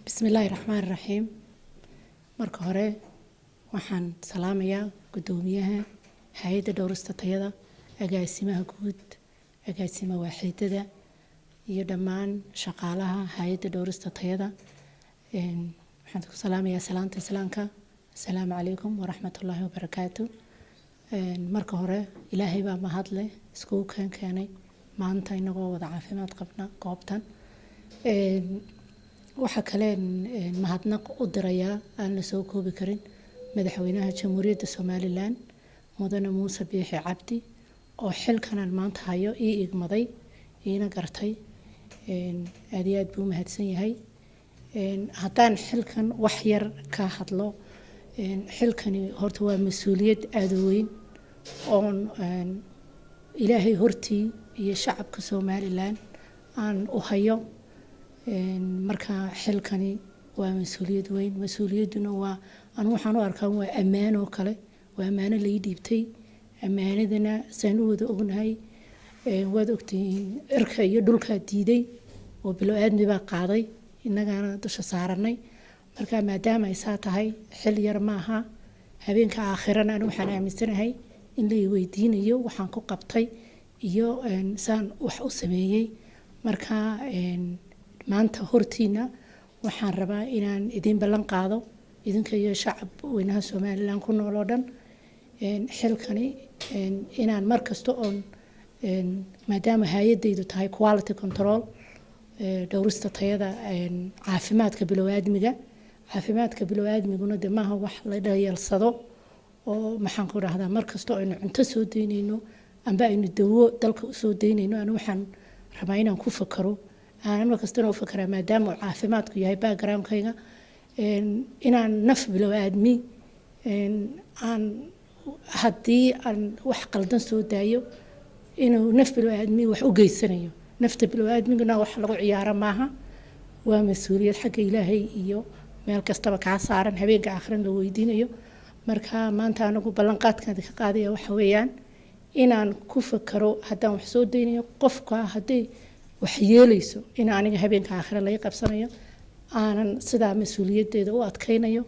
Bismillaahi raxmaani raxiim. Marka hore waxaan salaamayaa guddoomiyaha hay-adda dhowrista tayada, agaasimaha guud, agaasima waaxidada iyo dhammaan shaqaalaha hay-adda dhowrista tayada. Waxaan ku salaamayaa salaanta islaamka: asalaamu calaykum waraxmatullaahi wabarakaatu. Marka hore Ilaahay baa mahadle iskugu keenay maanta inagoo wada caafimaad qabna goobtan. Waxaa kaleen mahadnaq u dirayaa aan la soo koobi karin Madaxweynaha Jamhuuriyadda Somaliland, Mudane Muuse Biixi Cabdi, oo xilkanaan maanta hayo ii igmaday, iina gartay. Aad iyo aad buu u mahadsan yahay. Haddaan xilkan wax yar ka hadlo, xilkani horta waa mas-uuliyad aada u weyn oon Ilaahay hortii iyo shacabka Somaliland aan u hayo. Marka xilkani waa mas-uuliyad weyn. Mas-uuliyadduna waa anu waxaan u arkaa waa ammaan oo kale, waa ammaano lai dhiibtay. Ammaanadana saan u wada ognahay, waad ogtihiin, cirka iyo dhulkaa diiday oo bilo aadmi baa qaaday, innagaana dusha saaranay. Marka maadaama ay saa tahay, xil yar maaha. Habeenka aakhirana anu waxaan aaminsanahay in la weydiinayo waxaan ku qabtay iyo saan wax u sameeyey. Marka maanta hortiina waxaan rabaa inaan idin ballan qaado, idinka iyo shacab weynaha Somaliland ku nool oo dhan, xilkani inaan mar kasta oon, maadaama hay-adaydu tahay quality control, dhowrista tayada caafimaadka bilow-aadmiga, caafimaadka bilow-aadmiguna de maaha wax la dhayalsado oo, maxaan ku dhahdaa, mar kasta aynu cunto soo daynayno amba aynu dawo dalka usoo daynayno, anu waxaan rabaa inaan ku fakaro, aan mar kastana u fakaraa, maadaama uu caafimaadku yahay backgroundkayga, inaan naf bilow aadmi aan haddii aan wax qaldan soo daayo inuu naf bilow aadmi wax u geysanayo. Nafta bilow aadmiguna wax lagu ciyaaro maaha. Waa mas-uuliyad xagga Ilaahay iyo meel kastaba kaa saaran, habeenka akhrin la weydiinayo. Marka maanta anagu ballanqaadkan ka qaadaya waxa weeyaan inaan ku fakaro haddaan wax soo daynayo, qofka hadday wax yeelayso, in aniga habeenka aakhire laga qabsanayo, aanan sidaa mas-uuliyaddeeda u adkaynayo.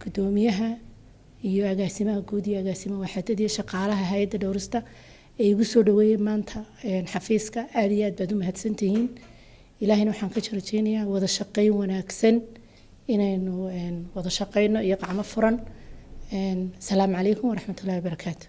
Guddoomiyaha iyo agaasimaha guud iyo agaasimaha waaxeedada iyo shaqaalaha hay-adda dhowrista ee igu soo dhaweeyey maanta xafiiska, aada iyo aad baad u mahadsantihiin. Ilaahayna waxaan ka rajeynayaa wada shaqeyn wanaagsan inaynu wada shaqeyno iyo qacmo furan. Asalaamu calaykum waraxmatullahi wabarakaatu.